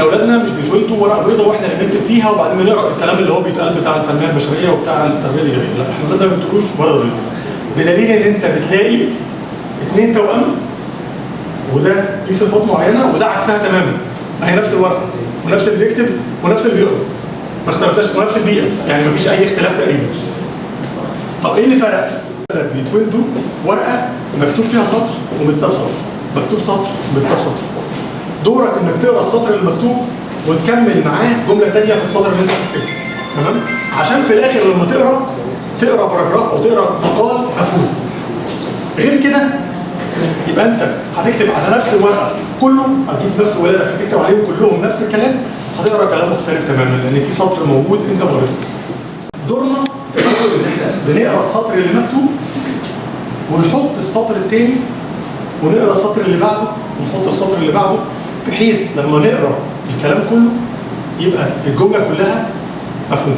احنا اولادنا مش بيتولدوا ورقة بيضاء واحنا اللي بنكتب فيها وبعدين بنقرا الكلام اللي هو بيتقال بتاع التنمية البشرية وبتاع التربية الايجابيه، لا، احنا اولادنا ما بيتولدوش ورقة بيضاء. بدليل ان انت بتلاقي اثنين توأم، وده ليه صفات معينة وده عكسها تماما. ما هي نفس الورقة ونفس اللي بيكتب ونفس اللي بيقرا، ما اختلفناش، ونفس البيئه، يعني ما فيش اي اختلاف تقريبا. طب ايه اللي فرق؟ بيتولدوا ورقة مكتوب فيها سطر ومتساب سطر، مكتوب سطر ومتساب سطر. دورك انك تقرا السطر المكتوب وتكمل معاه جملة ثانية في السطر اللي انت كاتبه، تمام؟ عشان في الاخر لما تقرا، تقرا paragraph او تقرا مقال مفهوم. غير كده يبقى انت هتكتب على نفس الورقة كله، هتجيب نفس ولادك هتكتب عليهم كلهم نفس الكلام، هتقرا كلام مختلف تماما لان في سطر موجود انت ما قريتوش. دورنا في الاول ان احنا بنقرا السطر اللي مكتوب ونحط السطر الثاني، ونقرا السطر اللي بعده ونحط السطر اللي بعده، بحيث لما نقرا الكلام كله يبقى الجملة كلها مفهومه.